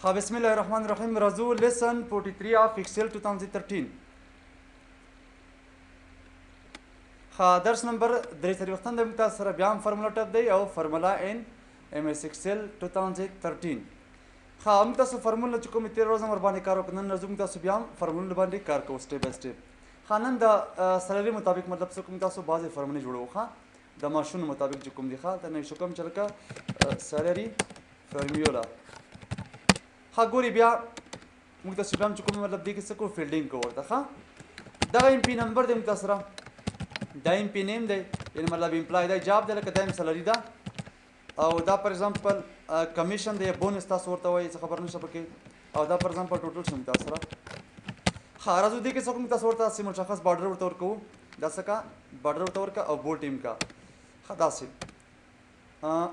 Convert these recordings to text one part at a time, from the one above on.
ها، بسم الله الرحمن الرحیم. راځو lesson 43 of Excel 2013. ها، درس نمبر 43 د موږ تاسو سره بیا هم فارمولا ټپ دی او formula in MS Excel 2013. ها، موږ تاسو فارمولا چې کوم تیر ورځ ور باندې کار وکړ، نن راځو موږ تاسو بیا هم فارمولا باندې کار کوو step by step. ها، نن د salary مطابق مطلب څه کوم تاسو بعضې فارمولې جوړو. ښه، د معاشونو مطابق چې کوم دي. ښه، ته نه شو کوم چې لکه salary formula. ښه، ګوري بیا موږ تاسو بیا هم چې کوم مطلب دی کې څه کوو، fielding کوو ورته. ښه، دغه emp number دی موږ تاسو سره، دا emp name دی، یعنی مطلب employee دی، job دی، لکه دا هم salary ده او دا for example commission دی، bonus تاسو ورته وایي، څه خبر نشته پکې، او دا for example total شو موږ تاسو سره. ښه، راځو دې کې څه کوم تاسو ورته داسې مشخص border ورته ورکوو. دا څه کا border ورته ورکړه او bold ټیم کا. ښه، داسې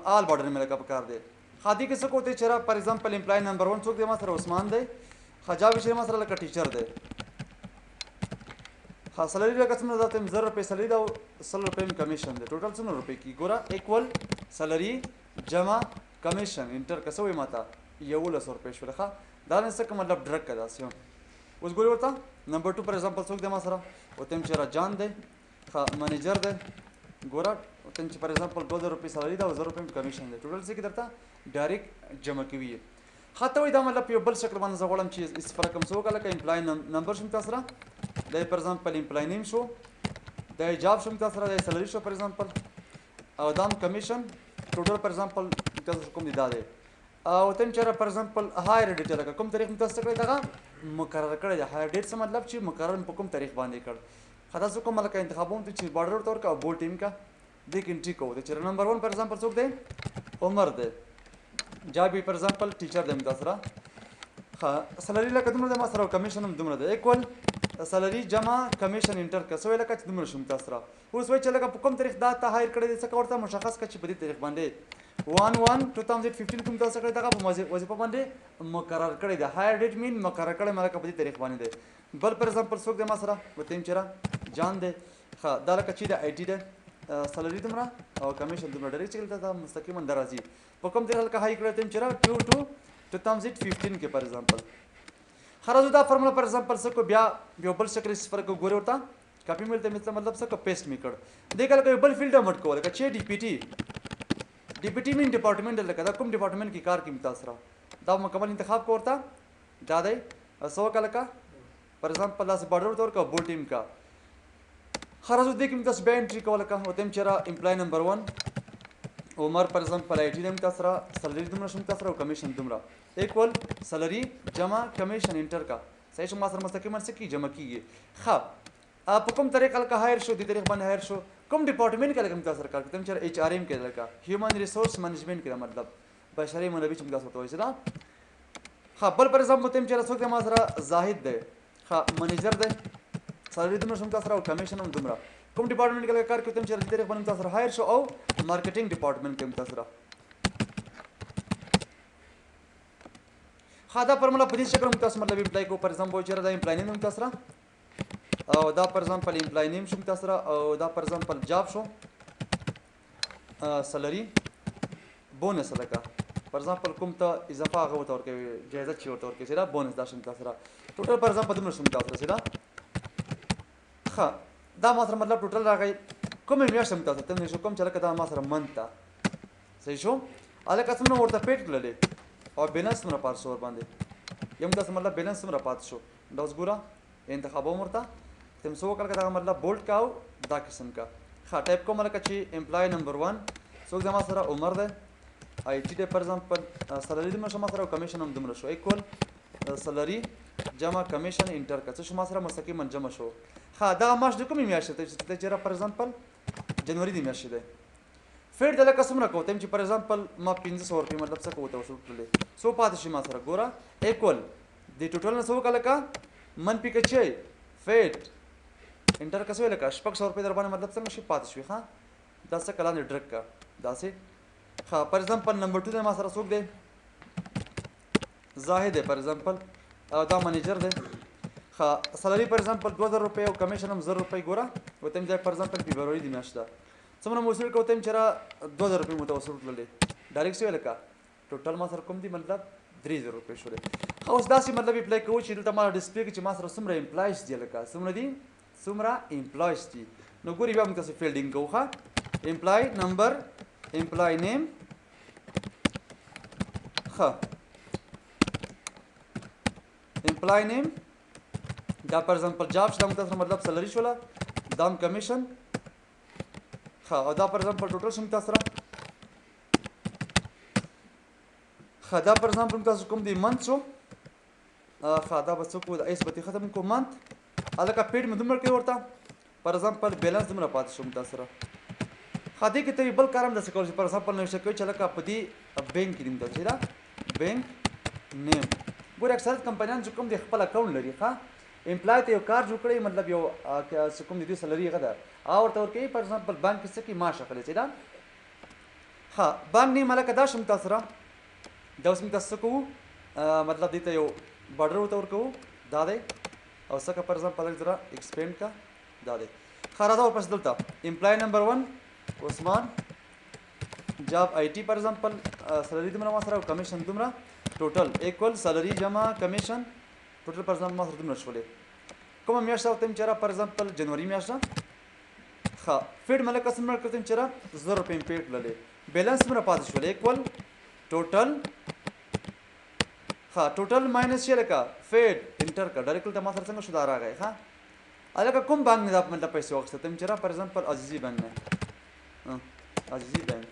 all border مې لکه پکار دی. ښه، دې کې څه کوو چې را for example employee number 1 څوک دی؟ ما سره عثمان دی. ښه، job یې چې ما سره لکه teacher دی. ښه، salary لکه څومره ده؟ ته 1000 روپۍ salary ده او 100 روپۍ هم commission دی. total څومره روپۍ کېږي؟ ګوره، equal salary جمع commission enter که څه وایي ما ته 11 روپۍ شول. ښه، دا نه څه که مطلب ډرک که داسې هم. اوس ګوري ورته number 2 for example څوک دی؟ ما سره ورته چې را جان دی. ښه، manager دی. ګوره، ورته چې for example 2000 روپۍ salary ده او 1000 روپۍ هم commission دی. total څه کې درته direct جمع کوي. ښه، ته وایي دا مطلب یو بل شکل باندې زه غواړم چې استفاده کوم. څه وکړه؟ لکه employee number شم تاسو سره دا for example employee name شو، دا job شم تاسو سره، دا salary شو for example، او دا هم commission. total for example تاسو کوم دی دا دی. او تم چې for example hire date لکه کوم تاریخ تاسو کړی، دغه مقرر کړی دی. hire date څه مطلب چې مقرر په کوم تاریخ باندې کړ. ښه، تاسو کوم لکه انتخابوم ته چې border ورته ورکړه او bold ټیم کا، دې کې entry کوو چې number 1 for example څوک دی؟ عمر دی. job یې for example teacher دی موږ سره. ښه، salary لکه دومره دی ما سره او commission هم دومره دی. equal salary جمع commission enter که څه وایي لکه چې دومره شو موږ سره. اوس وایي چې لکه په کوم تاریخ دا تا hire کړی دی، څه ورته مشخص کړه چې په دې تاریخ باندې 1/1/2015 کوم تاسو کړی، دغه په وظیفه باندې مقرر کړی دی. hire date mean مقرر کړی مې لکه په دې تاریخ باندې دی. بل for example څوک دی؟ ما سره ورته چې را جان دی. ښه، دا لکه چې د IT دی، salary دومره او commission دومره. ډېر چې دلته مستقیما درازي په کوم تاریخ لکه hire کړی تم چې را 2/2/2015 کې for example. خرازو دا formula for example څه کو بیا یو بل شکل استفاده کو. ګوري ورته کاپي ملته مطلب څه کو paste می کړ. دې کله یو بل field مټ کو لکه چې DPT. DPT mean department، لکه دا کوم ډپارټمنټ کې کار کوي تاسو سره، دا مکمل انتخاب کو ورته. دا دی څه وکړه؟ لکه for example داسې border ورته ورکړه، bold ټیم کا. خرازو دې کې تاسو بیا entry کوله که ورته چې را employee number 1 عمر for example IT دم تاسو سره، salary دومره شم تاسو سره او commission دومره. equal salary جمع commission enter کا. صحیح شو؟ ما سره مستقیما څه کی جمع کیږي. ښه، په کوم طریقه لکه hire شو؟ دې تاریخ باندې hire شو. کوم ډپارټمنټ کې لکه تاسو سره کار کوي؟ چې HRM کې، لکه human resource management کې، مطلب بشري منابع چې تاسو ورته وایي دا. ښه، بل for example تم چې څوک دی؟ ما سره زاهد دی. ښه، manager دی، salary دومره شم تاسو سره او commission هم دومره. کوم ډپارټمنټ کې لکه کار کوي؟ تم چې دې تاریخ باندې تاسو سره hire شو او marketing department کې تاسو سره. ښه، دا فارمولا په دې شکل هم تاسو مطلب employee کو. for example چې دا employee name هم تاسو سره او دا for example employee name شو تاسو سره او دا for example job شو، salary، bonus، لکه for example کوم ته اضافه هغه ورته ورکوي، جایزه چې ورته ورکوي چې دا bonus دا شم تاسو سره. total for example دومره شم تاسو سره دا. ښه، دا ما سره مطلب total راغی. کومه میاشت هم تاسو ته شو کوم چې لکه دا ما سره month ته صحیح شو. هلکه څومره ورته paid کړلې او بیلانس څومره پاتې شو ورباندې؟ یم تاسو مطلب بیلانس څومره پاتې شو؟ دا اوس ګوره، انتخابوم ورته تم څه وکړه، دغه مطلب bold کا او دا قسم کا. ښه، ټایپ کوم لکه چې employee number 1 څوک زما سره؟ عمر دی، IT دی، for example salary دومره شو ما سره او commission هم دومره شو. equal salary جمع commission enter کا. څه شو؟ ما سره مستقیما جمع شو. ښه، دغه معاش د کومې میاشتې دی؟ چې for example جنوري د میاشتې دی. فیډ د لکه څومره کوم چې for example ما 1500 روپۍ مطلب څه کوته وصول کړلې، څو پاتې شي ما سره؟ ګوره، equal د total نه څه وکړه لکه منفي که چې فیډ enter که څه ویل لکه 600 روپۍ در باندې مطلب څنګه شي پاتې شوې. ښه، دا څه کلان ډرک کا داسې. ښه، for example number 2 دی ما سره څوک دی؟ زاهد دی for example او دا manager دی. ښه، salary for example 2000 روپۍ او commission هم 1000 روپۍ. ګوره، ورته ځای for example فبروري د میاشت ده، څومره موصول کوم چې را 2000 روپۍ متوسط کړلې. direct څه لکه total ما سره کوم دی؟ مطلب 3000 روپۍ شولې. ښه، اوس داسې مطلب اپلای کوو چې دلته ما ډسپلی کې چې ما سره څومره امپلایز دي، لکه څومره دي، څومره امپلایز دي. نو ګوري بیا موږ تاسو فیلډینګ کوو. ښه، امپلای نمبر، امپلای نیم. ښه، امپلای نیم دا فار ایگزامپل جاب چې دا موږ تاسو مطلب سلری شوله، دا هم کمیشن. ښه، او دا فار ایگزامپل ټوټل شو موږ تاسو سره. ښه، دا فار ایگزامپل موږ تاسو کوم دی منت شو. ښه، دا به څه کوو، دا ایس به ترې ختم کړو. منت هلکه پیډ مې دومره کړی ورته، فار ایگزامپل بیلانس دومره پاتې شو موږ تاسو سره. ښه، دې کې ته بل کار هم داسې کولی شې. فار ایگزامپل نوشته کوي چې هلکه په دې بینک کې دي موږ تاسو دا بینک نیم. ګوره اکثریت کمپنیان چې کوم دی خپل اکاونټ لري. ښه، امپلای ته یو کار جوړ کړی، مطلب یو څه کوم دی دوی سلري هغه ده هغه ورته ورکوي. فار ایگزامپل بانک کې څه کوي، معاش اخلي چې دا. ښه، بانک نیم هلکه دا شم تاسو سره. دا اوس موږ تاسو څه کوو، مطلب دې ته یو بارډر ورته ورکوو، دا دی. او څه که فار ایگزامپل لږ ذره ایکسپینډ کا، دا دی. ښه، راځه ورپسې دلته امپلای نمبر 1 عثمان، جاب آی ټي فار ایگزامپل، سلري دومره ما سره او کمیشن دومره، ټوټل ایکول سلري جمع کمیشن ټوټل فار ایگزامپل ما سره دومره شولې. کومه میاشت ورته چې را فار ایگزامپل جنوري میاشت ده. ښه، فیډ مې لکه څومره کړم چې را 1000 روپۍ مې پیډ کړلې، بیلانس څومره پاتې شولې، ایکول ټوټل. ښه، ټوټل ماینس چې لکه فیډ انټر کړ، ډایرکټ دلته ما سره څنګه شو دا راغی. ښه، هلکه کوم بانک نه دا مطلب پیسې واخیسته ته چې را فار ایگزامپل عزیزي بانک نه، عزیزي بانک.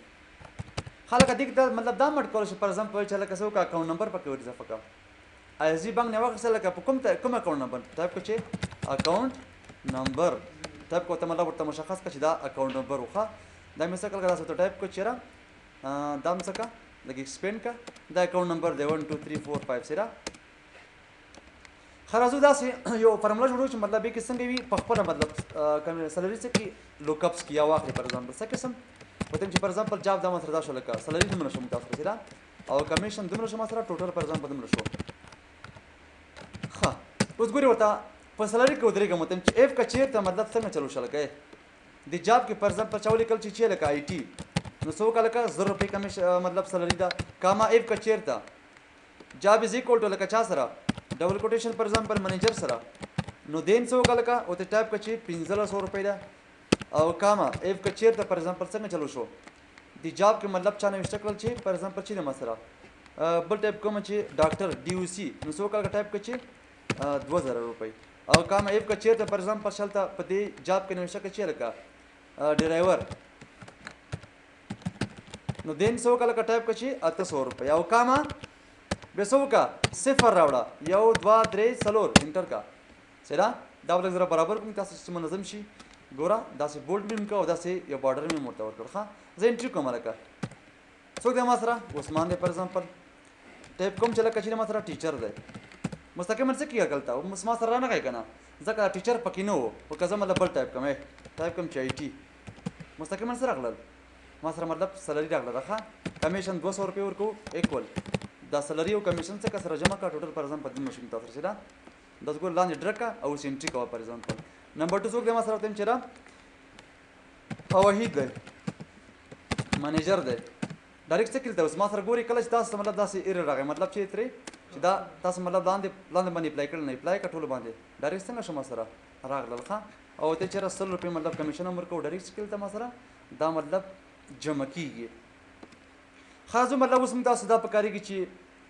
ښه، لکه دې کې دا مطلب دا مټ کولی شي فار ایگزامپل چې لکه څه وکړه اکاونټ نمبر پکې ور اضافه کړه. عزیزي بانک نه واخیسته، لکه په کوم اکاونټ نمبر ټایپ کړه چې اکاونټ نمبر ټایپ کړه، ته مطلب ورته مشخص کړه چې دا اکاونټ نمبر و. ښه، دا مې څه کړل، دا څه ورته ټایپ کړه چې را، دا هم څه کړه لږ ایکسپینډ کړه، دا اکاونټ نمبر دی 1 2 3 4 5 سره. ښه، راځو داسې یو فارموله جوړو چې مطلب یې کې څنګه وي په خپله مطلب، سلري څه کې لوک اپس کې یا واخلي. فار ایگزامپل څه قسم وتم چې فار ایگزامپل جاب دا ما سره دا شو، لکه سلري دومره شو موږ تاسو سره او کمیشن دومره شو ما سره، ټوټل فار ایگزامپل دومره شو. ښه، اوس ګوري ورته په سلري کې ودرېږم، وتم چې اف که چېرته مطلب څنګه چلو شو، لکه د جاب کې فار ایگزامپل چا ولیکل چې لکه آی ټي، نو څه وکړه لکه 1000 روپۍ کمیشن، مطلب سلري ده، کاما اف که چېرته جاب از ایکول ټو لکه چا سره ډبل کوټیشن فار ایگزامپل منیجر سره، نو دین څه وکړه لکه ورته ټایپ کړه چې 1500 روپۍ ده، او کاما اف که چېرته فار ایگزامپل څنګه چلو شو د جاب کې مطلب چا نوشته کړل چې فار ایگزامپل چې ما سره، بل ټایپ کوم چې ډاکټر ډي او سي، نو څه وکړه لکه ټایپ کړه چې، 2000 روپۍ، او کاما اف که چېرته فار ایگزامپل شلته په دې جاب کې نوشته کړه چې لکه، ډرایور، نو دین څه وکړه لکه ټایپ کړه چې 800 روپۍ، او کاما بیا څه وکړه صفر راوړه، 1 2 3 4 انټر کړه. صحیح ده؟ دا به لږ زره برابر کړم تاسو چې منظم شي. ګوره داسې بولډ مې هم کړه او داسې یو بارډر مې هم ورته ورکړ. ښه، زه انټري کوم لکه څوک دی ما سره، عثمان دی فار ایگزامپل ټایپ کوم چې لکه چې ما سره ټیچر دی، مستقیما څه کېږي دلته اوس ما سره رانغی که نه، ځکه ټیچر پکې نه و، خو که زه مطلب بل ټایپ کوم، ټایپ کوم چې آی ټي، مستقیما څه راغلل ما سره مطلب سلري راغله ده. ښه، کمیشن 200 روپۍ ورکوو، ایکول دا سلري او کمیشن څه که سره جمع کړه ټوټل فار ایگزامپل دومره شي تاسو سره ده. دا ګور لاندې ډرکه او اوس انټري کوه. فار ایگزامپل نمبر 2 څوک دی ما سره ورته چې را وحید دی، منیجر دی، ډایرکټ څه کړل اوس ما سره ګوري کله چې تاسو مطلب داسې ایرر راغی، مطلب چې ترې چې دا تاسو مطلب لاندې باندې اپلای کړل نه اپلای کړه ټولو باندې ډایرکټ څنګه شو ما سره راغلل. ښه، او ته چې را 100 روپۍ مطلب کمیشن هم ورکوو، ډایرکټ څه کړل ته ما سره دا مطلب جمع کیږي. ښه، زه مطلب اوس موږ تاسو دا پکارېږي چې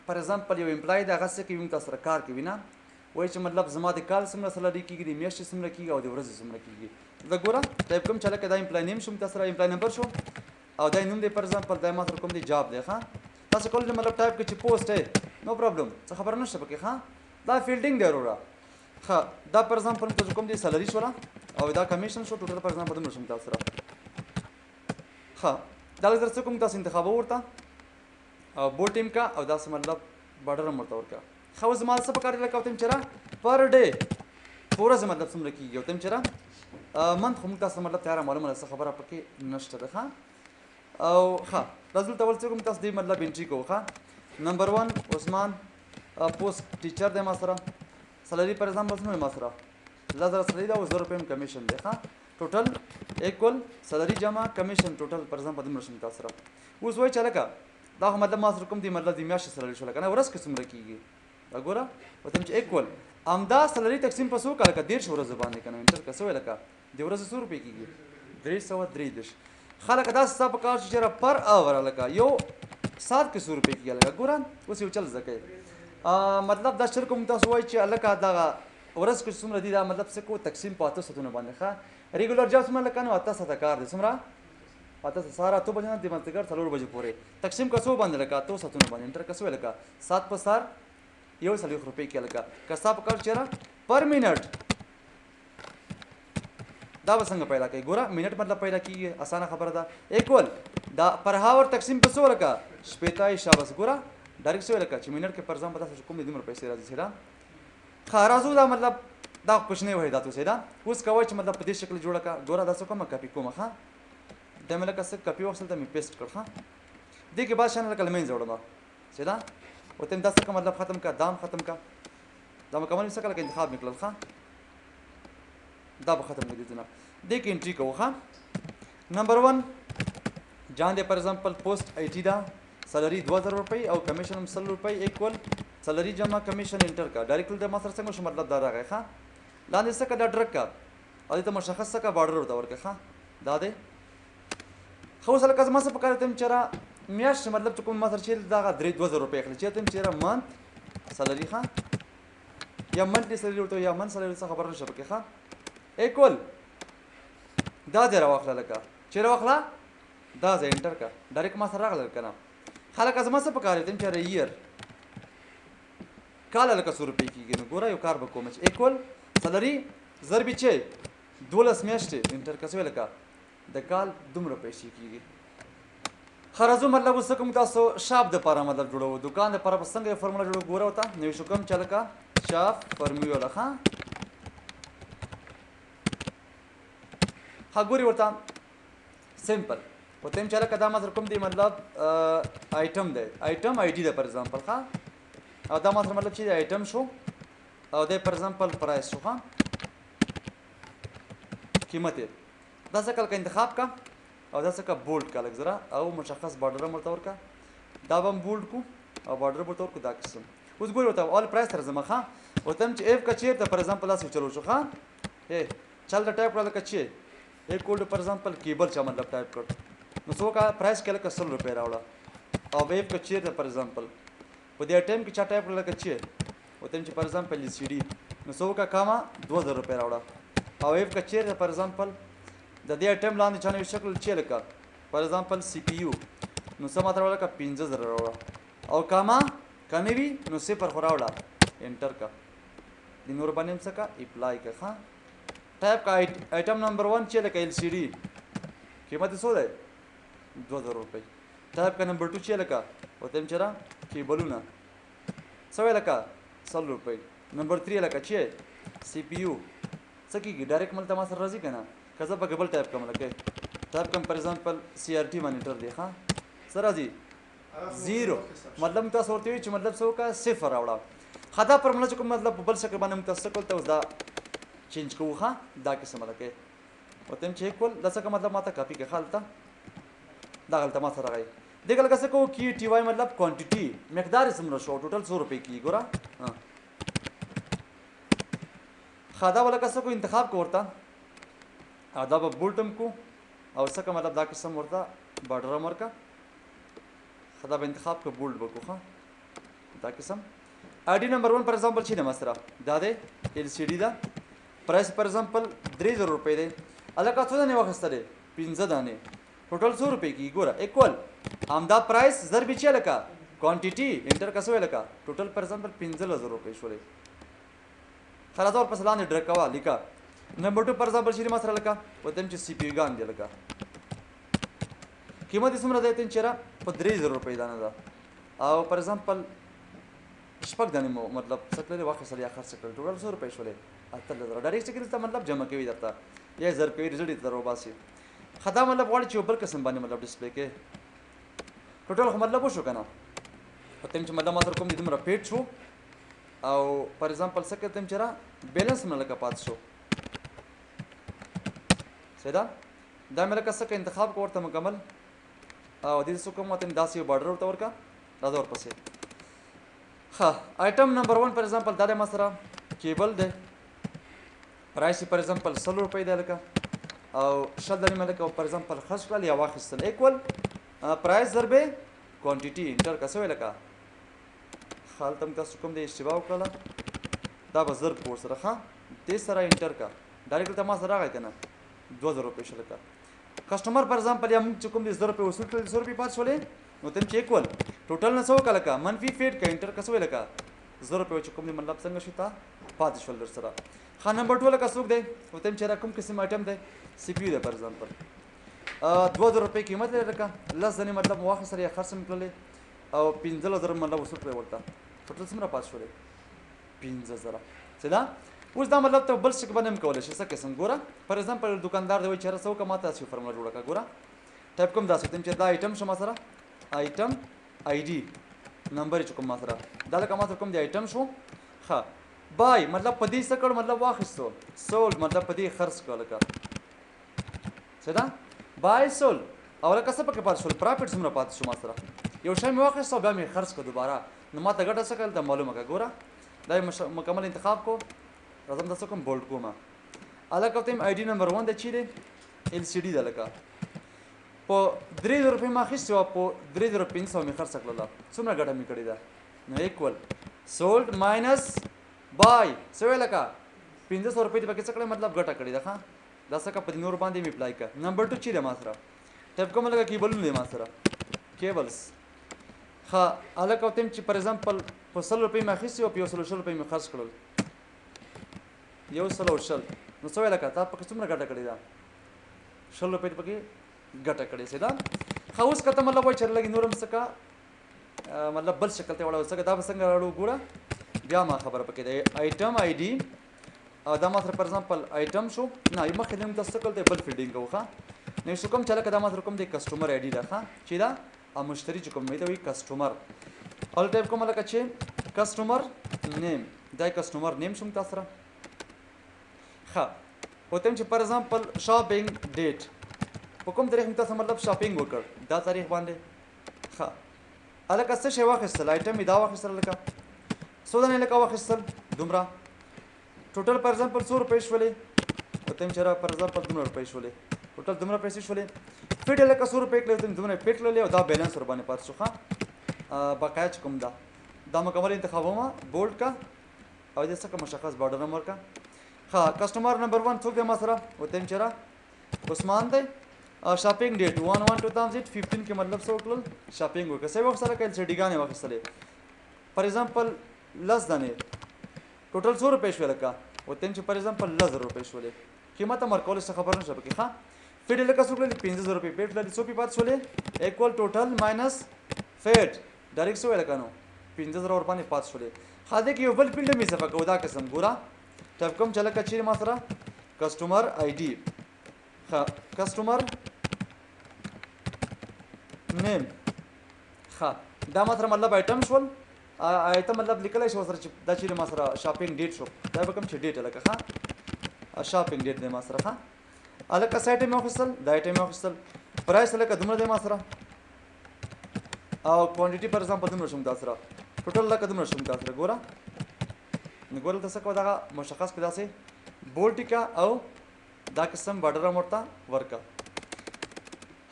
فار ایگزامپل یو امپلای دی، هغه څه کوي موږ تاسو سره کار کوي نه، وایي چې مطلب زما د کال څومره سلري کېږي، د میاشتې څومره کېږي او د ورځې څومره کېږي. دا ګوره ټایپ کوم چې لکه دا امپلای نیم شو موږ تاسو سره امپلای نمبر شو او دا نوم دی فار ایگزامپل دا ما سره کوم دی جاب دی. ښه، تاسو کولی شئ مطلب ټایپ کړئ چې پوسټ دی، نو پرابلم، څه خبره نشته پکې. ښه، دا فیلډینګ دی وروره. ښه، دا فار ایگزامپل تاسو کوم دی سلري شوله او دا کمیشن شو، ټوټل فار ایگزامپل دومره شو موږ تاسو سره. ښه، دا لږ درڅه کوم تاسو انتخابو ورته او بو ټیم کا او داسې مطلب بارډر هم ورته ورکړه. ښه، اوس زما څه پکار دی لکه ورته چې را پر ډے په ورځ مطلب څومره کېږي، ورته چې را، منت خو موږ تاسو مطلب تیاره معلومه ده، څه خبره پکې نشته ده. ښه، او ښه راځو دلته اول څه کوم تاسو دې مطلب انټري کوو. ښه، نمبر 1 عثمان، پوسټ ټیچر دی ما سره، سلري فار ایگزامپل څومره ما سره 10,000 سلري ده او 1000 روپۍ هم کمیشن دی. ښه، ټوټل ایکول سلري جمع کمیشن ټوټل فار ایگزامپل دومره شم تاسو سره. اوس وایي چې هلکه دا خو مطلب ما سره کوم دی مطلب د میاشتې سلري شو کنه، ورځ کې څومره کیږي دا ګوره، وتم چې ایکول همدا سلري تقسیم په څو کاله که 30 ورځې باندې کنه، انټر که څه ویل که د ورځې څو روپۍ کیږي؟ 333. خلک دا ستا په کار چې چېرې پر اور لکه یو ساعت کې څو روپۍ کیږي لکه ګوره. اوس یو چل زده کوي، مطلب دا شرک هم تاسو وایي چې لکه دغه ورځ کې څومره دي، دا مطلب څه کو تقسیم په 8 ساعتونو باندې. ښه، ریګولر جاب څومره لکه؟ نو 8 ساعته کار دی. څومره؟ 8 ساعته، سهار 8 بجې نه د مازدیګر 4 بجې پورې، تقسیم که څو باندې لکه 8 ساعتونو باندې، انټر که څه لکه ساعت په سر 41 روپۍ کې لکه. که ستا په کار چېرې پر منټ دا به څنګه پیدا کوي؟ ګوره، منټ مطلب پیدا کیږي، اسانه خبره ده، ایکول دا پر هاور تقسیم په څو لکه 60. شاباس، ګوره ډایرکټ څه لکه چې منټ کې پر ځان په تاسو کوم دومره پیسې راځي. سره ښه راځو، دا مطلب دا کوچنی وحدات اوسې. دا اوس کوی چې مطلب په دې شکل جوړه کا. ګوره، دا څه کومه کاپي کومه، ښه دا مې لکه څه کاپي واخیستل، ته مې پیسټ کړ. ښه، دې کې بعض شیان لکه له منځه وړم. څه ده ورته دا څه مطلب ختم کا، دام ختم کا، دا مکمل مې څه لکه انتخاب مې کړل. ښه، دا به ختم کړي دې نه، دې کې انټری کوو. ښه، نمبر 1 جان دی، فار ایگزامپل پوسټ آی ټي دا سالري 2000 روپۍ او کمیشن هم 100 روپۍ، ایکول سالري جمع کمیشن، انټر کا. ډایرکټ د ما سره څنګه شو؟ مطلب دا راغی. ښه، لاندې څه کا دا ډرک کا او دې ته مشخص څه کا بارډر ورته ورکړه. ښه، دا دی. خو اوس لکه زما څه پکار دی چې را میاشت مطلب چې کوم ما سره چې دغه درې 2000 روپۍ اخلي چې ته چې را منت سالري، ښه یا منتلی سالري ورته یا من سالري، څه خبره نشته پکې. ښه، ایکول دا ځای راواخله، لکه چې راواخله دا ځای، انټر کا. ډایرکټ ما سره راغلل که نه؟ خلک زما څه پکار دی چې ایر کال لکه څو روپۍ کېږي؟ نو ګوره، یو کار به کوم چې ایکول سالري ضرب چې 12 میاشتې، انټر که څه لکه د کال دومره پیسې کېږي. ښه راځو، مطلب اوس کوم تاسو شاپ د پاره مطلب جوړوو، دکان د پاره به څنګه یو فارموله جوړوو؟ ګوره ورته نوی شو کوم چې لکه شاپ فارموله. ښه ښه، ګوري ورته سمپل ورته چې لکه دا ما سره کوم دی مطلب آیټم دی، آیټم آی ډي ده فار ایگزامپل. ښه، او دا ما سره مطلب چې آیټم شو او دی فار ایگزامپل پرایس شو. ښه، قیمت یې دا څه کله انتخاب کا او دا څه کا بولډ کا لږ زره او مشخص بارډر هم ورته ورکا، دا به هم بولډ کو او بارډر ورته ورکو دا قسم. اوس ګوري ورته اول پرایس تر زما. ښه، ورته چې اف که چېرته فار ایگزامپل داسې چلو شو. ښه، چل د ټایپ کړه لکه چې ایکول فار ایگزامپل کیبل چا مطلب ټایپ کړ، نو څو کا پرایس کې لکه 100 روپۍ راوړه. او اف که چېرته فار ایگزامپل په دې ټایم کې چا ټایپ کړه لکه چې ورته چې فار ایگزامپل ال سي ډي، نو څو کا کاما 2000 روپۍ راوړه. او اف که چېرته فار ایگزامپل د دې آیټم لاندې چا نوی شکل چې لکه فار ایگزامپل سی پی یو، نو څه ماته راوړه که 5000 راوړه او کاما که نه وي نو صفر خو راوړه، انټر کا. د نور باندې هم څه کا اپلای کا. ښه، ټایپ کا آیټم نمبر 1 چې لکه ال سي ډي قیمت یې څو دی؟ 2000 روپۍ. ټایپ کا نمبر 2 چې لکه ورته هم چې را کیبلونه څه وایي لکه 100 روپۍ. نمبر 3 لکه چې سی پی یو څه کېږي؟ ډایرکټ ملته ما سره راځي که نه؟ که زه پکې بل ټایپ کوم، لکه ټایپ کوم فار ایگزامپل سی آر ټي مانیټر دی، ښه څه راځي؟ زیرو. مطلب تاسو ورته وایي چې مطلب څه وکړه؟ صفر راوړه. ښه، دا فارموله چې کوم مطلب په بل شکل باندې موږ تاسو څه کول، ته اوس دا چینج کوو. ښه، دا قسم لکه ورته چې ایکول دا څه مطلب ماته کاپي کړه، هلته دا غلطه ما سره راغی. دې کله څه کوو؟ کی ټي وای مطلب کوانټیټي، مقدار یې څومره شو، ټوټل څو روپۍ کېږي؟ ګوره، ښه، دا به لکه څه کو انتخاب کو ورته او دا به بولټ هم کو او څه که مطلب دا قسم ورته بارډر هم ورکړه. ښه، دا به انتخاب کو، بولډ به کو. ښه، دا قسم آی ډي نمبر 1 فار ایگزامپل چې دی ما سره دا دی ال سي ډي ده، پرایس فار ایگزامپل 3000 روپۍ دی. هلکه څو دانې واخیستلې؟ 5 دانې. ټوټل څو روپۍ کېږي؟ ګوره، ایکول همدا پرایس ضرب چې لکه کوانټیټي، انټر که څه وایي لکه ټوټل فار ایگزامپل 15,000 روپۍ شولې. ښه، راځه ورپسې لاندې ډرک کوه، لیکه نمبر 2 فار ایگزامپل چې ما سره لکه ورته چې سی پي ګان دی، لکه قیمت یې څومره دی؟ چې را په 3000 روپۍ دانه ده او فار ایگزامپل شپږ دانې مو مطلب څه کړلې واخیستل یا خرڅ کړل، ټوټل څو روپۍ شولې؟ 18,000. ډایرکټ چې دلته مطلب جمع کوي درته یا ضرب کوي، رزلټ یې درته وباسي. ښه، دا مطلب غواړي چې یو بل قسم باندې مطلب ډسپلی کې. ټوټل خو مطلب وشو که نه؟ په تم چې مطلب ما سره کوم دی دومره پیټ شو او فار ایگزامپل څه کړم چې را بیلنس مې لکه پاتې شو. صحیح ده، دا مې لکه څه انتخاب کو ورته مکمل. او دې څه کوم ته داسې یو بارډر ورته ورکا، راځه ورپسې. ښه، آیټم نمبر 1 فار ایگزامپل دا دی، ما سره کیبل دی، پرایس فار ایگزامپل 100 روپۍ دی لکه، او 20 دانې مې لکه فار ایگزامپل خرڅ کړل یا واخیستل، ایکول پرایس ضرب کوانټیټي انټر که څه وایي لکه. هلته موږ تاسو کوم دی اشتباه وکړله، دا به ضرب کو ورسره. ښه، دې سره انټر که، ډایرکټ دلته ما سره راغی که نه؟ 2000 روپۍ شو لکه. کسټمر فار ایگزامپل یا موږ چې کوم دي 1000 روپۍ وصول کړل، 100 روپۍ پاتې شولې، نو تم چې ایکول ټوټل نه څه وکړه لکه منفي فیډ که انټر که څه وایي لکه 1000 روپۍ چې کوم دی مطلب څنګه شو تا پاتې شول در سره. ښه، نمبر 2 لکه څوک دی؟ نو تم چې را کوم قسم آیټم دی؟ سی پي یو دی. فار ایگزامپل 2000 روپۍ قیمت لري لکه، 10 ځنې مطلب واخیستل یا خرڅ مې کړلې او 15,000 مطلب وصول کړی ورته، ټوټل څومره پاتې شولې؟ 5000. څه ده اوس دا مطلب ته بل څه باندې هم کولی شې. څه قسم؟ ګوره، فار ایگزامپل دکاندار دی وایي چې څه وکړه، ما ته داسې یو فارموله جوړه کړه. ګوره، ټایپ کوم داسې تم چې دا آیټم شو ما سره، آیټم آی ډي نمبر چې کوم ما سره دا لکه ما سره کوم دی آیټم شو. ښه، بای مطلب په دې څه کړ؟ مطلب واخیستو. سولډ مطلب په دې خرڅ کړ لکه. څه ده؟ بای سول او لکه څه پکې پاتې شول؟ پرافټ څومره پاتې شو؟ ما سره یو شی مې واخیست او بیا مې خرڅ کړ دوباره، نو ما ته ګټه څه کړل ته معلومه کړه. ګوره، دا مکمل انتخاب کو، راځم تاسو کوم بولډ کوم. الکه تم آی ډي نمبر 1 د چی دی؟ ال سی ډي ده لکه، په 3000 روپۍ ما اخیستې وه، په 3500 مې خرڅه کړله، څومره ګټه مې کړې ده؟ نو ایکول سولډ ماینس بای څه وایي لکه 500 روپۍ دې پکې څه کړې؟ مطلب ګټه کړې ده. ښه، دا څه په دې نور باندې مې اپلای کړه. نمبر 2 چې دی ما سره ټایپ کوم لکه کیبلونه دی ما سره، کیبلز. ښه، هلکه تم چې فار ایگزامپل په 100 روپۍ مې اخیستې وه، په 120 روپۍ مې خرڅ کړل، 120، نو څه وایي لکه تا پکې څومره ګټه کړې ده؟ 20 روپۍ دې پکې ګټه کړې. سي ده؟ ښه، اوس که ته مطلب وایي چې لږ نور هم څه کا مطلب بل شکل ته وړاو څه، دا به څنګه راوړو؟ ګوره بیا ما خبره پکې دی آیټم آی ډي او دا ما سره فار ایگزامپل آیټم شو. نه، مخکې موږ تاسو کول دی بل فیلډینګ کوو. ښه، نو شو کوم چې لکه دا ما سره کوم دی کسټمر آی ډي ده. ښه، چې دا مشتری چې کوم دی وایي کسټمر، اول ټایپ کوم لکه چې کسټمر نیم، دا کسټمر نیم شوم تاسو سره. ښه، او تم چې فار ایگزامپل شاپینګ ډیټ، په کوم تاریخ تاسو مطلب شاپینګ وکړ، دا تاریخ باندې. ښه، هلکه څه شی واخیستل؟ آیټم یې دا واخیستل لکه، څو دانې لکه واخیستل؟ دومره. ټوټل فار ایگزامپل څو روپۍ شولې؟ او تم چې فار ایگزامپل دومره روپۍ شولې، ټوټل دومره پیسې شولې. فیډ لکه څو روپۍ کړې؟ تم دومره پیډ کړلې او دا بیلانس ور باندې پاتې شو. ښه، بقایا چې کوم ده دا مکمل انتخابوم، بولډ کا او دې څخه مشخص بارډر هم ورکا. ښه، کسټمر نمبر 1 څوک دی ما سره؟ او تم چې عثمان دی. شاپینګ ډیټ 1/1/2015 کې مطلب څه وکړل؟ شاپینګ وکړه. څه وخت لکه ال سي ډي ګانې واخیستلې فار ایگزامپل 10 دانې، ټوټل څو روپۍ شوې لکه؟ او تم چې فار ایگزامپل 10,000 روپۍ شولې، قیمت هم ورکول څه خبر نشته پکې. ښه، فیډ لکه څو کړلې؟ 5000 روپۍ پیډ کړلې، څو پې پاتې شولې؟ ایکوال ټوټل ماینس فیډ، ډایرکټ څه ویل که نو 5000 ور باندې پاتې شولې. ښه، دې کې یو بل فیلډ هم اضافه کوو دا قسم. ګوره، ټایپ کوم چې لکه چیرې ما سره کسټمر آی ډي. ښه، کسټمر نیم. ښه، دا ما سره مطلب آیټم شول، آیټم مطلب لیکلی شو سره چې دا چیرې ما سره شاپینګ ډیټ شو، دا به کوم چې ډیټ لکه. ښه، شاپینګ ډیټ دی ما سره. ښه، هلکه څه آیټم یې واخیستل؟ دا آیټم یې واخیستل، پرایس لکه دومره دی ما سره او کوانټیټي فار ایگزامپل دومره شوم تا سره، ټوټل لکه دومره شوم تا سره. ګوره، نو ګوره دلته څه کوه، دغه مشخص کړه، داسې بولډ کړه او دا قسم بارډر هم ورته ورکړه.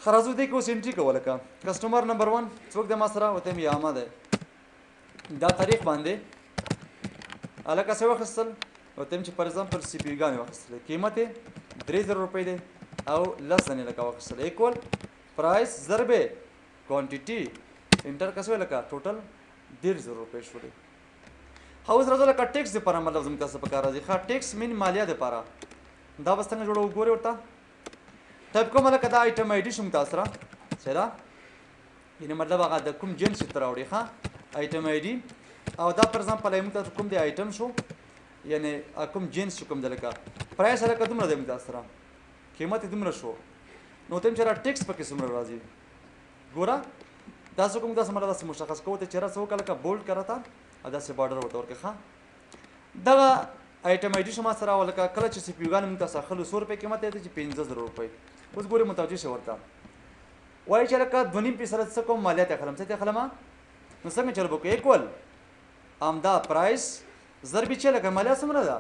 ښه، راځو دې کې اوس انټري کوه لکه کسټمر نمبر 1 څوک دی ما سره؟ ورته یې یاما دی، دا تاریخ باندې هلکه څه واخیستل؟ ورته چې فار ایگزامپل سی پي ګانې واخیستلې، قیمت یې 3000 روپۍ دی او 10 دانې لکه واخیستلې، ایکول پرایس ضرب کوانټیټي انټر که څه وایي لکه ټوټل 30,000 روپۍ شولې. ښه، اوس راځو لکه ټیکس دپاره مطلب زموږ تاسو په کار راځي. ښه، ټیکس مین مالیه دپاره دا به څنګه جوړوو؟ ګورې ورته ټایپ کوم لکه دا آیټم آی ډي شوم تاسو سره، صحیح ده؟ یعنې مطلب هغه د کوم جنس چې ته راوړې. ښه، آیټم آی ډي او دا فار ایگزامپل موږ تاسو کوم دی آیټم شو، یعنې کوم جنس چې کوم دی لکه پرایس لکه دومره دی موږ تاسو سره، قیمت یې دومره شو، نو ته چې را ټیکس پکې څومره راځي؟ ګوره، دا څه کوم داسې مطلب داسې مشخص کوو ته چې را څه وکړه لکه بولډ کړه تا او داسې بارډر ورته ورکړه. ښه، دغه آیټم آی ډي شو ما سره ولکه کله چې سی پي یو ګانې موږ تاسو اخلو څو روپۍ قیمت دی؟ چې 5000 روپۍ. اوس ګورې، متوجه شئ ورته. وایي چې لکه 2.5 فیصده څه کوم مالیات اخلم، څه اخلم؟ نو څنګه چل وکړو؟ ایکول همدا پرایس ضرب چې لکه مالیه څومره ده؟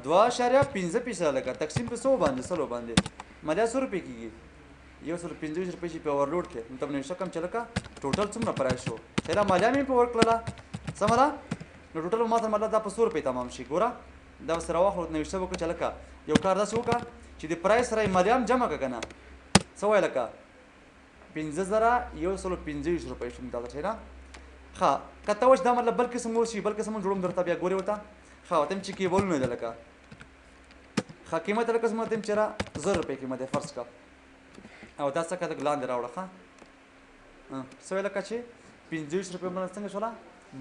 2.5 فیصده لکه تقسیم په 100 باندې، سلو باندې مالیه څو روپۍ کېږي؟ 125 روپۍ چې په اوورلوډ کې، نو ته به نوشته کوم چې لکه ټوټل څومره پرایس شو. صحیح ده، مالیه مې په ورکړله، سمه ده؟ نو ټوټل ما سره مطلب دا په څو روپۍ تمام شي. ګوره دا به سره واخلو، نوشته وکړو چې لکه یو کار داسې وکړه چې د پرایس سره یې مالیه هم جمع کړه که نه، څه وایي لکه 5125 روپۍ شو دا صحیح ده. ښه که ته وایې چې دا مطلب بل قسم اوس شي، بل قسم هم جوړوم درته بیا ګورې ورته. ښه ورته چې کیبلونه ده لکه ښه قیمت لکه څومره ته چې را 1000 روپۍ قیمت دی فرض کړه، او دا څه لږ لاندې راوړه. ښه څه وایي لکه چې 25 روپۍ باندې څنګه شوله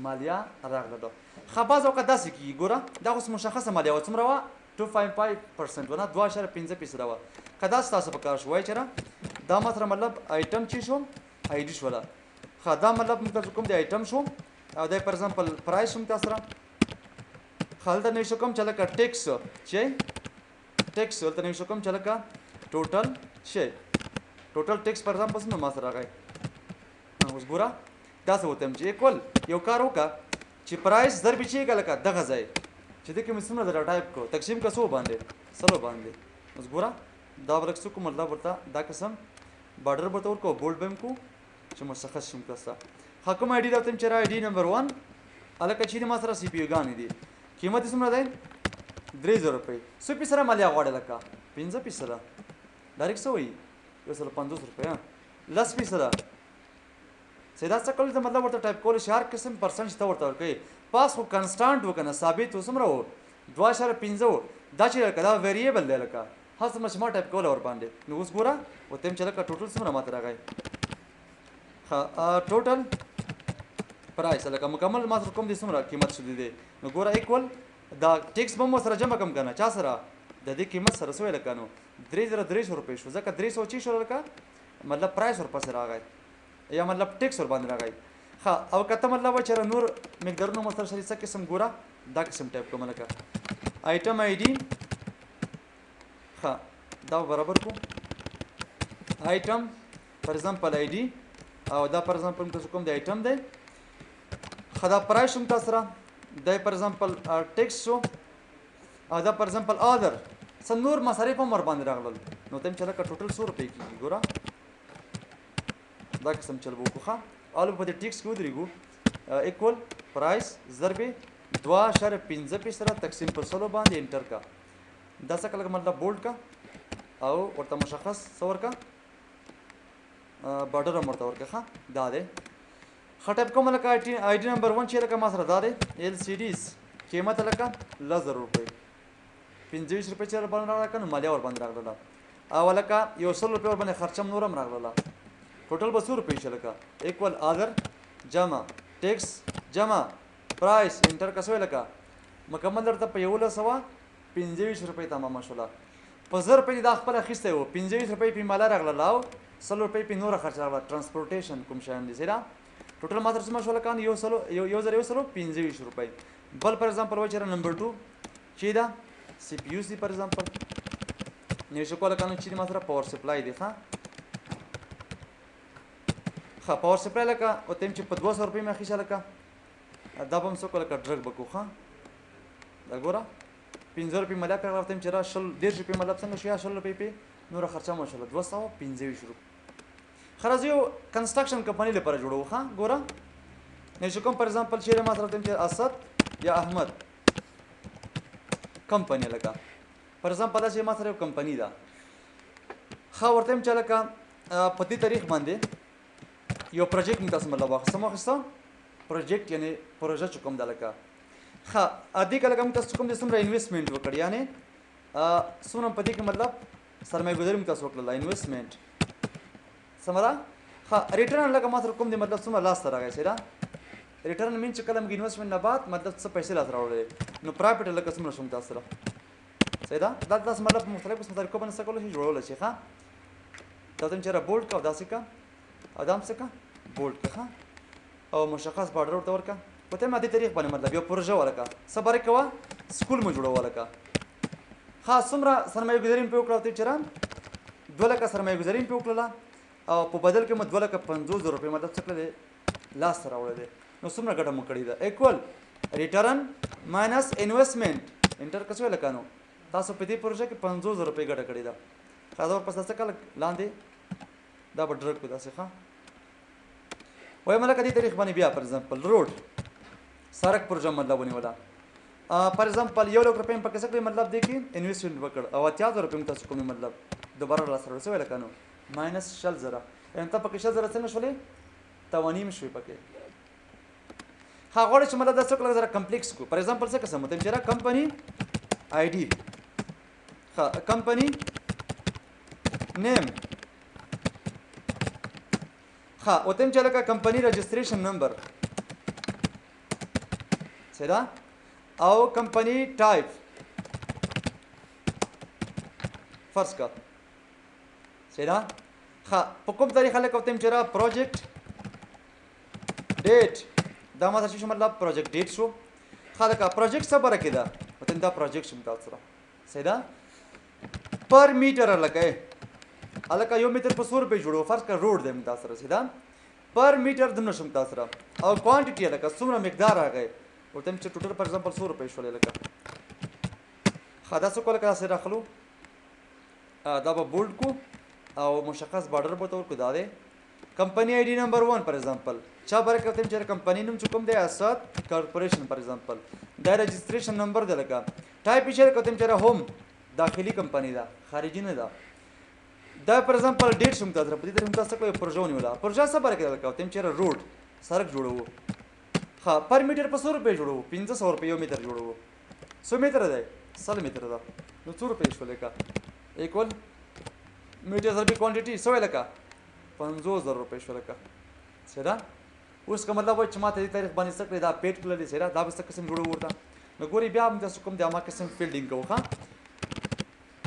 مالیه راغله ده. ښه بعض اوقات داسې کېږي، ګوره دا خو مشخصه مالیه وه، څومره وه؟ 2.5% وه نه، 2.5 فیصده وه. که دا ستاسو په کار شو، وایي چې را دا ما سره مطلب آیټم چې شو آی ډي شوله. ښه دا مطلب موږ تاسو کوم دی آیټم شو، او دا فار ایگزامپل پرایس شو موږ تاسو سره. ښه دلته نوشته کوم چې لکه ټیکس چې ټیکس دلته نوشته کوم چې لکه ټوټل چې ټوټل ټیکس فار ایگزامپل څومره ما سره راغی. اوس ګوره داسې وتم چې ایکول یو کار وکړه چې پرایس ضرب چې کړه لکه دغه ځای چې دې کې مې څومره درته ټایپ کړو تقسیم که څو باندې سلو باندې. اوس ګوره دا به لږ څه کوم مطلب ورته دا قسم بارډر به ورته ورکړو، بولډ به یې هم کړو چې مشخص شي موږ ته. ښه کوم آی ډي راوتم چې را آی ډي نمبر 1 هلکه چې ما سره سی پي یو ګانې دي، قیمت یې څومره دی؟ 3000 روپۍ. څو فیصده مالیه غواړي؟ لکه 5 فیصده. ډایرکټ څه وایي؟ 150 روپۍ، 10 فیصده. صحیح ده، څه کول ته مطلب ورته ټایپ کول شي، هر قسم پرسنټ چې ته ورته ورکوې. پاس خو کنسټانټ و که نه، ثابت و، څومره و؟ 2.5 و. دا چې لکه دا ویریبل دی، لکه هر څومره چې ما ټایپ کوله ورباندې. نو اوس ګوره ورته یم چې لکه ټوټل څومره ماته راغی. ښه ټوټل پرایس لکه مکمل ما سره کوم دی څومره قیمت شو دی. نو ګوره ایکول دا ټیکس به مو سره جمع کم که نه، چا سره؟ د دې قیمت سره څه ویل که نو 3300 روپۍ شو، ځکه 300 چې شو لکه مطلب پرایس ورپسې راغی یا مطلب ټیکس ورباندې راغی. ښه او که ته مطلب وایې چې را نور مقدارونه مو سره شریک څه قسم، ګوره دا قسم ټایپ کوم لکه آیټم آی ډي. ښه دا به برابر کړو آیټم فار ایگزامپل آی ډي، او دا فار ایگزامپل موږ تاسو کوم دی آیټم دی. ښه دا پرایس هم تاسو سره دی فار ایگزامپل ټیکس شو، او دا فار ایگزامپل آدر څه نور مصارف هم ورباندې راغلل. نو ته هم چې لکه ټوټل څو روپۍ کېږي؟ ګوره دا قسم چل به وکړو. ښه اول به په دې ټیکس کې ودرېږو، ایکول پرایس ضرب 2.5 فیصده تقسیم پر سلو باندې انټر کا. دا څه کله مطلب بولډ کا او ورته مشخص څه ورکا بارډر هم ورته ورکړه. ښه دا دی. ښه ټایپ کوم لکه آی ډي نمبر 1 چې لکه ما سره دا دی ایل سی ډیز، قیمت لکه 10000 روپۍ، 25 روپۍ چې ورباندې راغله که نو مالیه ورباندې راغله، او لکه 100 روپۍ ورباندې خرچه هم نور هم راغله. ټوټل به څو روپۍ شي؟ لکه ایکول آدر جمع ټیکس جمع پرایس انټر که څه وایي لکه مکمل درته په 1125 روپۍ تمامه شوله. په 1000 روپۍ دا خپل اخیستی و، 25 روپۍ پې مالیه راغله او 100 روپۍ پې نوره خرچه راغله، ترانسپورټیشن کوم شیان دي. صحیح ده، ټوټل ما سره څومره شوله که 1125 روپۍ. بل فار ایگزامپل وایي چې را نمبر 2 چې ده سی پي یو سی فار ایگزامپل نوشته کوله که نه چې ما سره پاور سپلای دی. ښه ښه پاور سپلای لکه ورته یم چې په 200 روپۍ مې اخیسته، لکه دا به هم څه کوله لکه ډرګ به کوو. ښه دا ګوره 5 روپۍ مالیه پرې راغله، ورته یم چې را شل دېرش روپۍ مطلب څنګه شو یا 20 روپۍ پې نوره خرچه مو شوله 225 روپۍ. ښه راځو یو کنسټرکشن کمپنۍ لپاره جوړوو. ښه ګوره نو کوم فار ایگزامپل چې ما سره ورته یم چې اسد یا احمد کمپنۍ لکه فار ایگزامپل داسې ما سره یو کمپنۍ ده. ښه ورته یم چې لکه په دې تاریخ باندې یو پروجیکټ مې تاسو مطلب واخیسته، مو واخیسته پروجیکټ یعنی پروژه چې کوم ده لکه ښه دې کې لکه موږ تاسو کوم دې څومره انویسټمنټ وکړ، یعنی څومره په دې کې مطلب سرمایه ګذاري موږ تاسو وکړله انویسټمنټ، سمه ده. ښه ریټرن لکه ما سره کوم دې مطلب څومره لاسته راغی، صحیح ده. ریټرن مین چې کله موږ انویسټمنټ نه بعد مطلب څه پیسې لاسته راوړلې، نو پرافټ لکه څومره شو موږ تاسو سره، صحیح ده. دا تاسو مطلب په مختلفو قسم طریقو باندې څه کولی شئ جوړولی شئ. ښه دا ته چې را بولډ کړه او داسې کړه او دا هم څه کړه بولډ کړه. ښه او مشخص بارډر ورته ورکړه. په ته ما دې تاریخ باندې مطلب یو پروژه ورکړه، څه باره کوه سکول مو جوړوه لکه. ښه څومره سرمایه ګذاري مې پرې وکړه؟ ورته چې را 2 لکه سرمایه ګذاري مې پرې وکړله. او په بدل کې مو 2,50,000 روپۍ مطلب څه کړی لاس ته راوړی دی. نو څومره ګټه مو کړې ده؟ ایکول ریټرن ماینس انویسټمنټ انټر که څه ویل که نو تاسو په دې پروژه کې 50,000 روپۍ ګټه کړې ده. ښه، دا ورپسې څه کله لاندې دا به ډرګ کړو داسې. ښه، وایم لکه دې تاریخ باندې بیا فار ایگزامپل روډ سړک پروژه مطلب ونیوله. فار ایگزامپل 1 لک روپۍ مې پکې څه کړې مطلب دې کې انویسټمنټ وکړ او 80,000 روپۍ مې تاسو کومې مطلب دوباره لاسته راوړې. څه ویل که نو ماینس 20,000، یعنې ته پکې 20,000 څنګه شولې؟ توانیم شوې پکې. ښه، غواړي چې مطلب دا څه کړه زره کمپلیکس کو. فار ایگزامپل څه قسم ته چې را کمپنی آی ډي، ښه کمپنی نیم، ښه او تم چې لکه کمپنی رجستریشن نمبر څه ده او کمپنی ټایپ فرض کا څه ده. ښه، په کوم تاریخ لکه تم چې را پروجیکټ ډیټ، دا ما څه شو مطلب پروجیکټ ډیټ شو. ښه، لکه پروجیکټ څه بره کې ده وتم دا پروجیکټ شم تاسو سره صحیح ده. پر میټر لکه الکه 1 میټر په 100 روپۍ جوړو، فرض کړه روډ دی تاسو سره صحیح ده، پر میټر دومره شم تاسو سره او کوانټیټي لکه څومره مقدار راغی ورته چې ټوټل فار ایگزامپل 100 روپۍ شولې لکه. ښه، دا څه کوله که داسې راخلو، دا به بولډ کو او مشخص بارډر به ورته ورکړو. دا دی کمپنی آی ډي نمبر 1 فار ایگزامپل چا باره کې ورته چې کمپنی نوم چې کوم دی اسد کارپوریشن فار ایگزامپل، دا رجستریشن نمبر دی. لکه ټایپ یې چې ورته چې هوم داخلي کمپنی ده، خارجي نه ده. دا فار ایگزامپل ډیټ شم تاسو په دې تاریخ تاسو کوی پروژه ونیوله. پروژه څه باره کې ده؟ لکه ورته چې روډ سړک جوړوو. ښه، پر میټر په 100 روپۍ جوړوو، 500 روپۍ 1 میټر جوړوو. څو میټره دی؟ 100 میټره ده، نو څو روپۍ شو؟ لکه ایکول میټر ضرب کوانټیټي څه وایي؟ لکه 50,000 روپۍ شو لکه. صحیح ده. اوس که مطلب وایي چې ما ته دې تاریخ باندې څه کړې دا پیډ کړلې، صحیح ده، دا به څه قسم جوړوو ورته؟ نو ګوري بیا هم تاسو کوم د ما قسم فیلډینګ کوو. ښه،